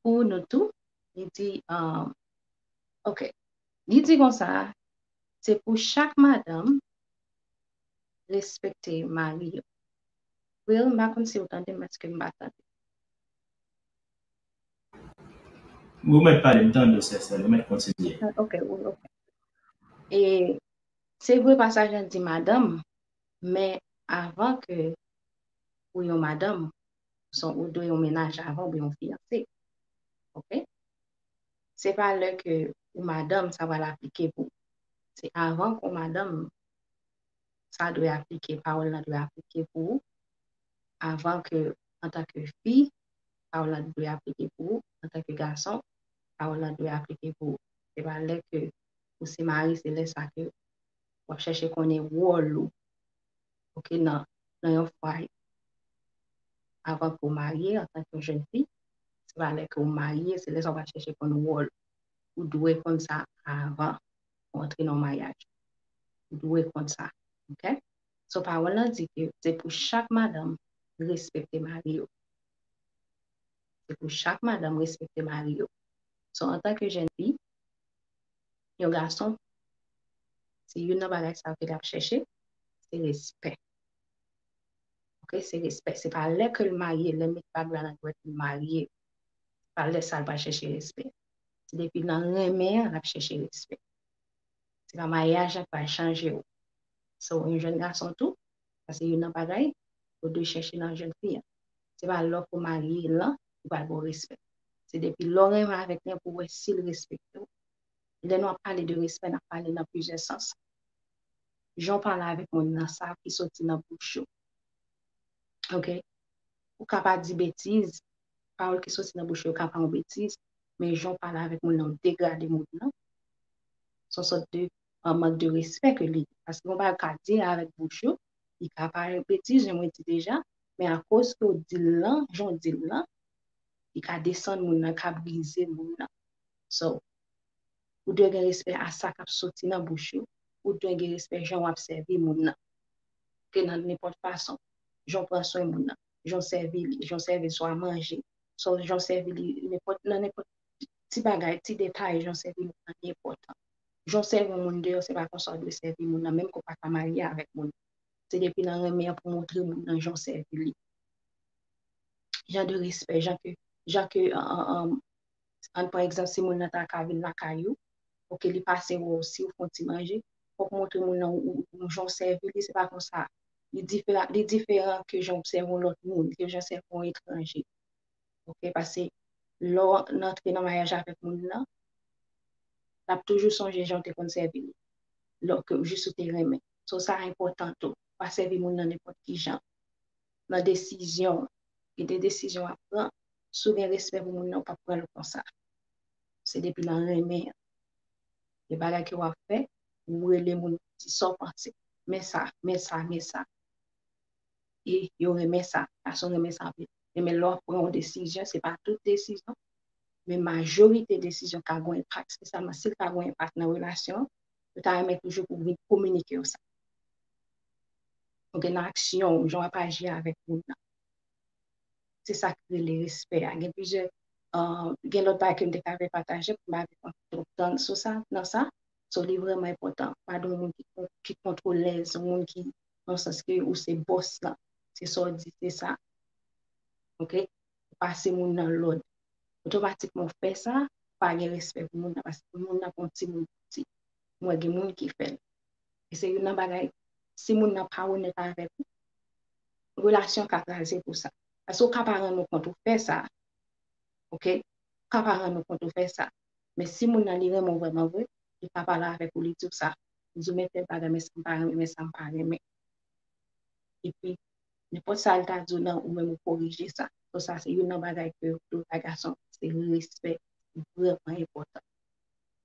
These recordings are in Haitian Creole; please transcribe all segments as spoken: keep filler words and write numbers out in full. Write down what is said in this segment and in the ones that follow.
pou nou tou. Li di, um, ok. Li di konsa, se pou chak madanm respekte mari yo. Will, m pa konn si w tande m, èske m pa tande? Ou mèt pale, m tande w, Sèsèl, ou mèt kontinye. Ah, ok, wi, ok. E se vre pasaj lan di madanm, men avan ke ou yon madanm, son, ou dwe yon mennaj avan, oubyen yon fiyanse. Ok? Se pa lè ke ou madanm sa pral aplike pou ou. Se avan ke ou madanm, sa dwe aplike, pawòl lan dwe aplike pou ou. Avan ke, antanke fi, pawòl lan dwe aplike pou ou. Antanke gason, pawòl lan dwe aplike pou ou. Se pa lè ke ou se mari, se lè sa ke w ap chèche konnen wòl ou, ok, nan, nan yon fwaye. Avan ke w marye antanke yon jèn fi, se pa lè ke w marye, se lè sa w pral chèche konn wòl ou. Ou dwe konn sa avan ou antre nan yon maryaj. Ou dwe konn sa, ok? So, pawòl lan di ke se pou chak madanm respekte mari yo. Se pou chak madanm respekte mari yo. So, antanke jèn fi, yon gason, se youn nan bagay sa yo ke l ap chèche, se respè. Ok, se respè. Se pa lè ke l marye, lè l met bag la nan dwèt li, l marye. Se pa lè sa l pral chèche respè. Se depi nan renmen an, l ap chèche respè. Se pa maryaj la k pral chanje w. So, yon jèn gason tou, sa se youn nan bagay ou dwe chèche nan jèn fi an. Se pa lè w marye lan, li pral ba w respè. Se depi lè w renmen avèk li an pou w wè si l respekte w. Lè nou ap pale de respè, n ap pale nan plizyè sans. Jan w pale avèk moun nan, sa ki soti nan bouch ou. Ok? Ou ka pa di betiz, pawòl ki soti nan bouch ou yo ka pa yon betiz, men jan w pale avèk moun nan, ou degrade moun nan. Se yon sòt de, uh, mank de respè ke li ye. Paske yon bagay ou ka di avèk bouch ou, li ka parèt betiz, jan mwen di deja, men akoz ke w di l lan, jan w di l lan, li ka desann moun nan, ka brize moun nan. So, ou dwe gen respè a sa k ap soti nan bouch ou. Ou dwe gen respè jan w ap sèvi moun nan. Ke nan nenpòt fason, jan w pran swen moun nan, jan w sèvi li, jan w sèvi l swa manje, swa jan w sèvi li, nenpòt, nan nenpòt ti bagay, ti detay, jan w sèvi moun nan li enpòtan. Jan w sèvi yon moun deyò, se pa konsa w dwe sèvi moun nan, menm ke w pa ka marye avèk moun nan. Se depi nan renmen an pou montre moun nan jan w sèvi li. Jan de respè, jan ke, jan ke, an, an, an, ann pran egzanp, si moun nan ta ka vin lakay ou, ok, li pase wè w si w fè yon ti manje, fòk montre moun nan ou, ou, ou jan w sèvi li, se pa konsa. Li diferan, li diferan ke jan w sèvi yon lòt moun, ke jan w sèvi yon etranje. Ok, paske lè w antre nan maryaj avèk moun nan, l ap toujou sonje jan w te konn sèvi li. Lè ke jis ou te renmen. So, sa enpòtan tou. Pa sèvi moun nan nenpòt ki jan. Nan desizyon, gen de desizyon w ap pran, si w gen respè pou moun nan, ou p ap pran l konsa. Se depi nan renmen an. Gen bagay ke w ap fè, ou rele moun, di sa w panse. Men sa, men sa, men sa. E yo renmen sa, gason renmen sa anpil. Men lè w ap pran yon desizyon, se pa tout desizyon, men majorite desizyon ka gen yon enpak, espesyalman si l ka gen yon enpak nan relasyon an, yo ta renmen toujou pou w vin kominike yo sa. Ok, nan aksyon w, jan w ap aji avèk moun nan. Se sa k rele respè a. Gen plizyè, uh, gen lòt bagay ke m te ka vle pataje pou m pa vin pran twòp tan sou sa, nan sa. So, li vrèman enpòtan. Pa de yon moun ki, ki kontwolèz, yon moun ki, nan sans ke ou se bòs lan. Se sa w di, se sa. Ok? Ou pase moun nan lòd. Otomatikman w fè sa, pa gen respè pou moun nan, paske moun nan pa yon timoun piti. M wè gen moun ki fè l. E se youn nan bagay, si moun nan pa onèt avèk ou, relasyon ka kraze pou sa. Paske ou ka pa rann ou kont ou fè sa. Ok? Ou ka pa rann ou kont ou fè sa. Men si moun nan li renmen w vrèman vre, li ka pale avèk ou, li di w sa. Li di w, men tèl bagay, men sa m pa renmen, men sa m pa renmen. Epi, nenpòt sa l ta di w nan, ou menm ou korije sa. So, sa se youn nan bagay ke yo fè gason, se respè, vrèman enpòtan.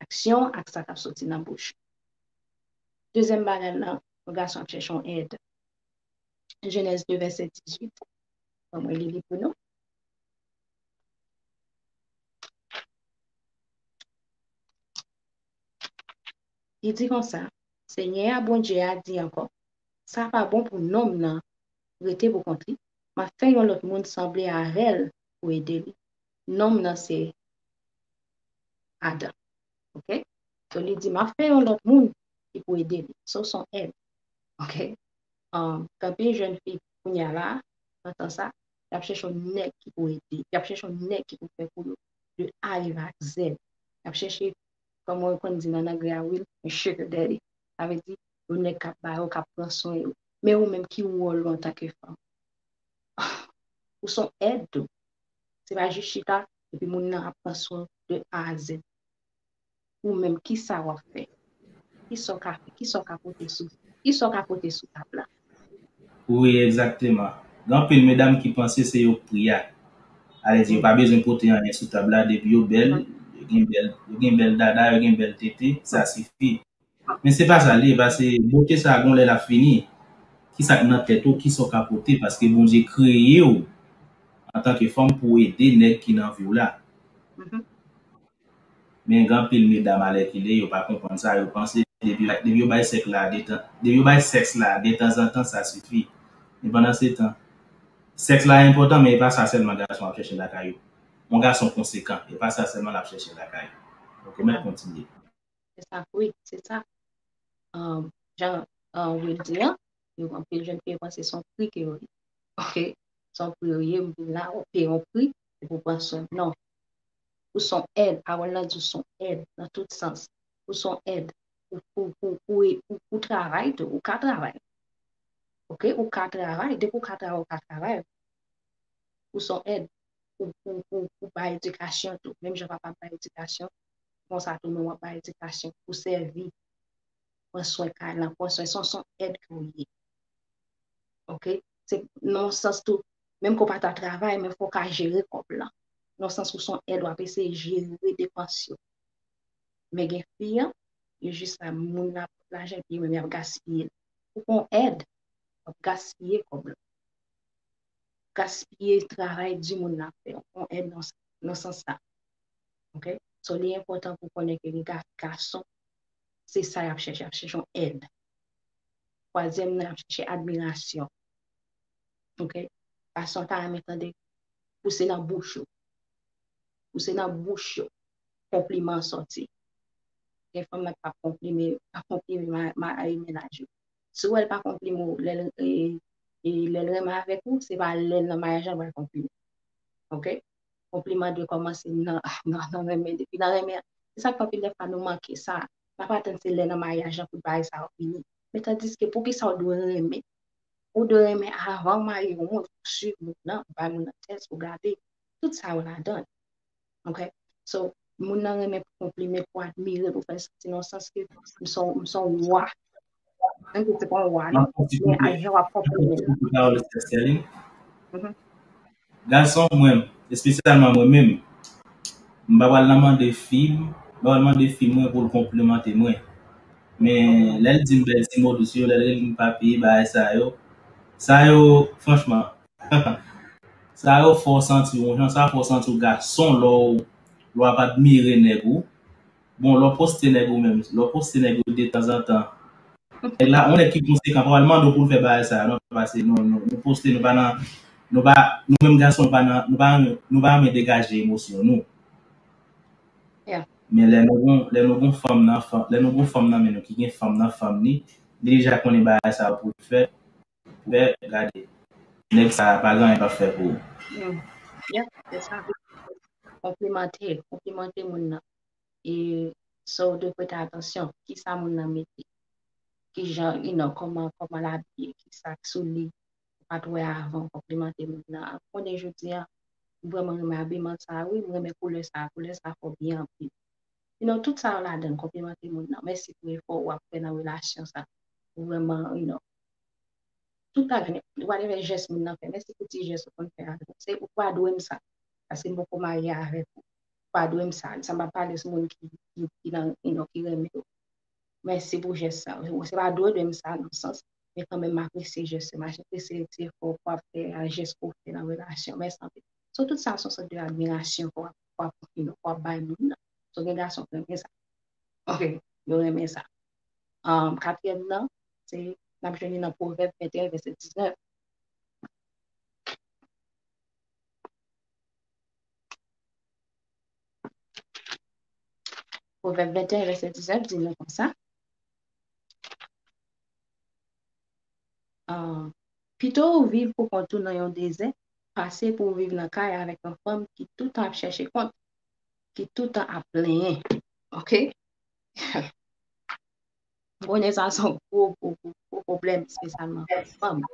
Aksyon ak sa k ap soti nan bouch. Dezyèm bagay lan, yon gason ap chèche yon èd. Jenèz de, vèsè dizuit. Ban mwen li li pou nou. Li di konsa, Senyè a, Bondye a, di ankò, sa pa bon pou nonm nan rete pou kont li. M ap fè yon lòt moun sanble avè l pou ede li. nonm nan se Adan. Ok? So, li di, "M ap fè yon lòt moun ki pou ede li." So, se yon èd. Ok? Um, gen anpil jèn fi kounye a la, nan tan sa, y ap chèche yon nèg ki pou ede. Y ap chèche yon nèg ki pou fè pou yo, de A rive a Z. Y ap chèche, kòm yo konn di nan anglè a, wi, yon sugar daddy. Sa vle di, yon nèg k ap ba yo, k ap pran swen yo. Men ou menm, ki wòl ou antanke fanm? Ou se yon èd tou. Se pa jis chita, epi moun nan ap pran swen w de A a Z. Ou menm, ki sa w ap fè? Ki sa w ka fè? Ki sa w ka pote sou, ki sa w ka pote sou tab la? Wi, egzakteman. Gen anpil medam ki panse se yo k pri a. Alèdi, yo pa bezwen pote anyen sou tab la, depi yo bèl, yo gen bèl, yo gen bèl dada, yo gen bèl tete, sa sifi. Men se pa sa l ye, paske bote sa a gon lè l ap fini. Ki sa k nan tèt ou, ki sa w ka pote, paske Bondye kreye w antanke fanm pou w ede nèg ki nan vi w la. Mhm. Men gen anpil medam alèkile, yo pa konprann sa, yo panse depi, depi yo bay sèks la detan, depi yo bay sèks la detanzantan, sa sifi. Men pandan se tan, sèks la enpòtan, men e pa sa sèlman gason ap chèche lakay ou. Yon gason konsekan, e pa sa sèlman l ap chèche lakay ou. Donk, ou mèt kontinye. Se sa, wi, se sa. Um, jan, um, Will di an, yo, anpil jèn fi yo panse se yon pri ke yo ye. Ok? Se yon pri yo ye, m vin la, w ap peye yon pri, se pou pran swen. Non. Ou se yon èd, pawòl la di w se yon èd, nan tout sans. Ou se yon èd. Ou, ou, ou, ou, ou, ou travay tou, ou ka travay. Ok? Ou ka travay, depi ou ka travay, ou ka travay. Ou se yon èd. Ou, ou, ou, ou bay edikasyon tou. Menm jan papa bay edikasyon, konsa tou, men w ap bay edikasyon. Ou sèvi. Pran swen kay lan, pran swen, se yon, se yon èd ke w ye. Ok? Se nan yon sans tou, menm ke w pa ta travay, men fò w ka jere kòb lan. Nan yon sans ou se yon èd, w ap eseye jere depans yo. Men gen fi an, yo jis la, moun nan ap pran lajan, epi yo menm y ap gaspiye l. Ou pa yon èd, w ap gaspiye kòb lan. Gaspiye travay di moun nan ap fè, w pa yon èd nan, nan sans sa. Ok? So, li enpòtan pou konnen ke gen ga-, gason, se sa y ap chèche, y ap chèche yon èd. Twazyèm nan, y ap chèche admirasyon. Ok? Gason ta renmen tande pouse nan bouch ou. Pouse nan bouch yo. Konpliman sòti. Gen fanm nan k ap konplime, ap konplime ma-, ma-, e, mennaj yo. Si w wè l pa konplime w, lè l, e, e, lè l renmen avèk ou, se pa lè l nan maryaj la l pral konplime. Ok? Konpliman dwe kòmanse nan, nan, nan renmen. Depi nan renmen, se sa k fè anpil lè fwa nou manke sa. N ap atann se lè nan maryaj lan pou bagay sa yo vini. Men tandiske, poukisa w dwe renmen? Ou dwe renmen avan w marye yon moun, pou w swiv moun nan, pou w bay moun nan tès, pou w gade. Tout sa yo ladan l. Ok? So, moun nan renmen pou konplime, pou admire, pou fè l santi nan yon sans ke m se yon, m se yon wa. Menm si se pa yon wa, non. Men a jan w ap konplime l la. Mhm. Gason, mwen, espesyalman mwen menm, m pa pral nan mande fi m, m pa pral mande fi mwen pou l konplimante mwen. Men, lè l di m bèl ti mo dous yo, lè l rele m papi, bagay sa yo, sa yo, franchman, sa yo fè w santi w yon jan, sa fè w santi w gason lè w, lè w ap admire nèg ou. Bon, lè w poste nèg ou menm, lè w poste nèg ou detanzantan. Nèg la, yon nèg ki konsekan, pa pral mande w pou l fè bagay sa yo, non, paske nou, nou, nou poste, nou pa nan, nou pa, nou menm gason, nou pa nan, nou pa, nou pa renmen degaje emosyon nou. Yeah. Men lè nou gon, lè nou gon fanm nan, fanm, lè nou gon fanm nan men nou ki gen fanm nan fanm ni, li deja konnen bagay sa yo pou l fè, pou l fè, gade. Nèg sa a pa gen anyen l ap fè pou ou. Mm. Yeah, se sa. Konplimante, konplimante moun nan. E sa w dwe prete atansyon, ki sa moun nan mete, ki jan, you know, kòman, kòman l abiye, ki sa k sou li, ou pa t wè avan, konplimante moun nan. Konnen jodi a, m vrèman renmen abiman sa a, wi, m renmen koulè sa a, koulè sa a fè w byen anpil. You know, tout sa yo ladan l, konplimante moun nan. Mèsi pou efò w ap fè nan relasyon sa. Ou vrèman, you know, tout bagay, whatever jès moun nan fè, mèsi pou ti jès ou konn fè avè m. Se, ou pa dwe m sa. Paske m poko marye avèk ou. Ou pa dwe m sa. Sa m ap pale sou moun ki, ki, ki nan, you know, ki renmen ou. Mèsi pou jès sa. Ou se pa dwe, dwe m sa nan sans, men kanmenm m apresye jès yo. M apresye ti efò ke w ap fè, a jès ke w fè nan relasyon. Mèsi anpil. So, tout sa se yon sòt de admirasyon ke w ap, ke w ap, you know, ke w ap bay moun nan. So, gen gason ki renmen sa. Ok, yo renmen sa. Um, katriyèm nan, se, n ap jwenn li nan Pwovèb venteyen, vèsè diznèf. Pwovèb venteyen, vèsè diznèf di nou konsa, ah, pito ou viv pou kont ou nan yon dezè, pase pou w viv nan kay avèk yon fanm ki toutan ap chèche kont, ki toutan ap plenyen. Oke? M konnen sa se yon gwo, gwo, gwo, gwo pwoblèm, espesyalman pou fanm.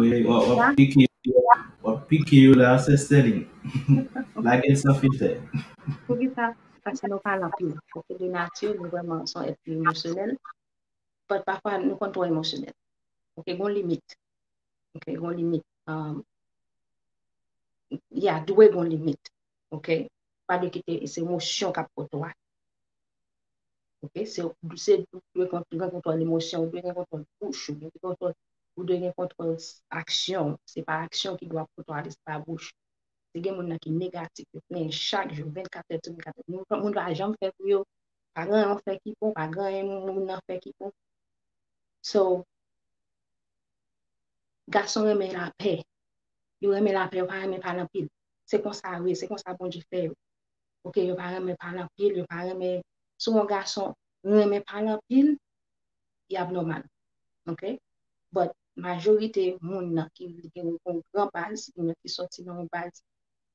Wi, w ap, w ap pike, w ap pike yo la, sè Sterling. Lage l san filtè. Poukisa? Paske nou pale anpil. Paske de nati, nou vrèman se yon èt ki emosyonèl. But pafwa, nou konn twò emosyonèl. Oke, gon limit. Oke, gon limit. Um, ya, dwe gon limit. Oke? Pa dwe kite, se emosyon k ap pote w. Oke? Se, se ou dwe kont-, gen kontwòl emosyon, ou dwe gen kontwòl bouch, ou dwe gen kontwòl, ou dwe gen kontwòl s-, aksyon. Se pa aksyon ki dwe ap pote w ale, se pa bouch. Se gen moun nan ki negatif, yo plenyen chak jou, vennkat è sou vennkat è. Moun, moun pa janm fè pou yo, pa gen anyen w fè ki bon, pa gen anyen moun nan fè ki bon. So, gason renmen lapè. Yo renmen lapè, yo pa renmen pale anpil. Se konsa yo ye, se konsa Bondye fè yo. Oke, yo pa renmen pale anpil, yo pa renmen, si yon gason renmen pale anpil, li abnòmal. Oke? But majorite moun nan ki gen yon gran baz, moun nan ki soti nan yon baz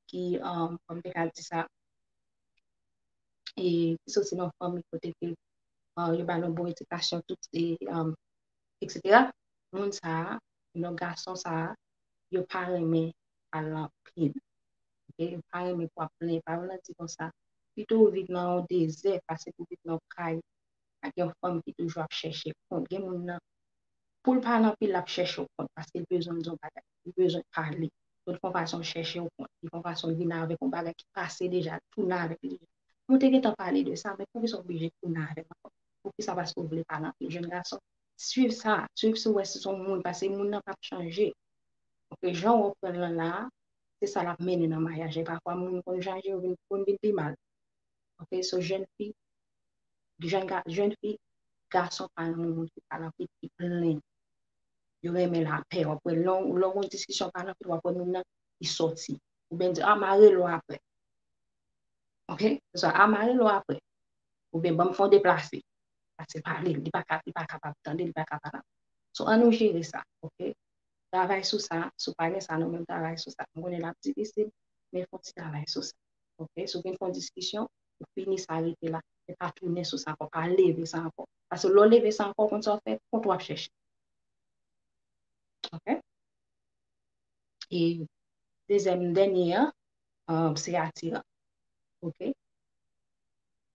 ki, um, kòm te ka di sa, e ki soti nan fanmi kote ke, uh, yo ba l yon bon edikasyon, tout, e, um, et cetera. Moun sa a, non gason sa a, yo pa renmen pale anpil. Oke? Yo pa renmen pou ap plenyen. Pawòl la di konsa, pito ou viv nan yon dezè pase pou viv nan yon kay ak yon fanm ki toujou ap chèche kont. Gen moun nan, pou l pale anpil, l ap chèche w kont, paske l bezwen di yon bagay, li bezwen pale. Donk, li fè yon fason l chèche w kont, li fè yon fason l vin avèk yon bagay ki pase deja, l tounen avèk li. Mwen te gentan pale de sa, men poukisa w oblije tounen avè m ankò? Poukisa? Paske w vle pale anpil. Jèn gason, swiv sa, swiv si w wè si se yon moun, paske moun nan p ap chanje. Oke, jan w pran l lan la, se sa l ap mennen nan maryaj. E pafwa, moun konn chanje, yo vin, konn vin pi mal. Oke, so jèn fi, jèn ga-, jèn fi, gason pa renmen moun ki pale anpil, ki plenyen. Yo renmen lapè. W ap wè lè w, lè w gen yon diskisyon, pale anpil, w ap wè moun nan, li sòti. Oubyen di, "A, m a rele w apre." Oke? Se sa, "A, m a rele w apre." Oubyen, "Ban m fè yon deplase." Paske pale, li pa ka, li pa kapab tande, li pa kapab. So, ann nou jere sa, oke? Travay sou sa, si w pa gen sa nan menm, travay sou sa. M konnen l ap difisil, men fè yon ti travay sou sa. Oke? Si w vin fè yon diskisyon, ou fini sa, rete la. Men pa tounen sou sa ankò, pa leve sa ankò. Paske lè w leve sa ankò, w konn sa w fè, kont w ap chèche. Oke? E dezyèm, dènye an, um, se atiran. Oke?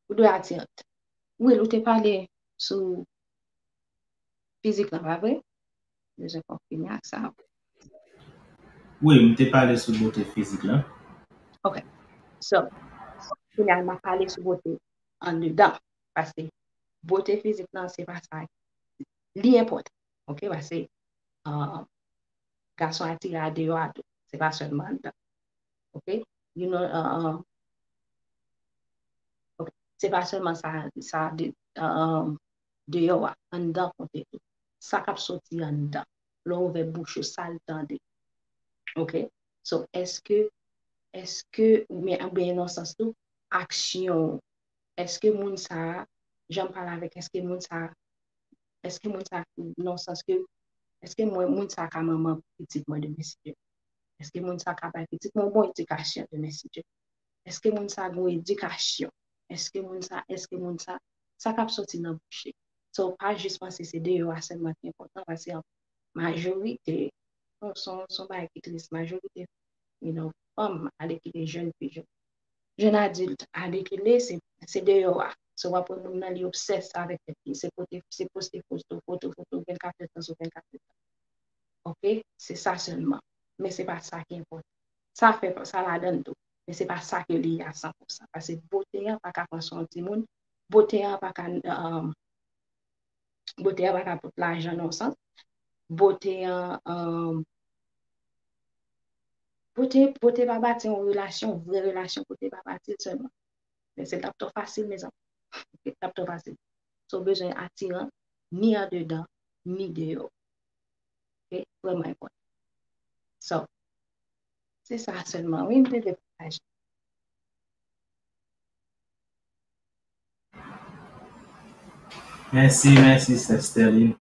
Ou dwe atirant. Will, ou te pale sou fizik lan, pa vre? Bezwen konfime ak sa. Wi, m te pale sou bote fizik lan. Ok. So, kounye a, m ap pale sou bote andedan. Paske bote fizik lan, se pa sa. Li enpòtan. Ok? Paske, ah, gason atire a deyò a tou. Se pa sèlman anndan. Ok? You know, ah, ah, ok. Se pa sèlman sa, sa de, ah, ah, deyò a, anndan konte tou. Sa k ap soti anndan. Lè w ouvè bouch ou, sa l tande. Ok? So, èske, èske, oubyen, oubyen nan sans tou, aksyon, èske moun sa a, jan m pale avèk, èske moun sa a, èske moun sa a, nan sans ke, èske mwen, moun sa a ka manman pitit mwen demen si Dye vle? Èske moun sa a ka bay pitit mwen yon bon edikasyon demen si Dye vle? Èske moun sa a gon edikasyon? Èske moun sa, èske moun sa, sa k ap soti nan bouch li? So, pa jis panse se deyò a sèlman ki enpòtan, paske majorite, se yon, se yon bagay ki tris, majorite, you know, fanm ale kite jèn fi, jèn, jèn adilt ale kile, se, se deyò a. So, w ap wè moun nan, li obsès avèk tèt li, se pote, se poste foto, foto, foto, vennkat èdtan sou vennkat èdtan. Ok? Se sa sèlman. Men se pa sa ki enpòtan. Sa fè, sa ladan l tou. Men se pa sa ke li ye a san pou san. Paske bote an pa ka pran swen yon timoun. Bote an pa ka, um, bote an pa ka pote lajan nan yon sans. Bote an, um, bote, bote pa bati yon relasyon, vrè relasyon, bote pa bati l sèlman. Men se l t ap twò fasil, mezanmi. Li t ap twò fasil. So, w bezwen atiran, ni andedan, ni deyò. Ok? Vrèman enpòtan. So, se sa sèlman, wi, m te vle pataje. Mèsi, mèsi, sè Sterline.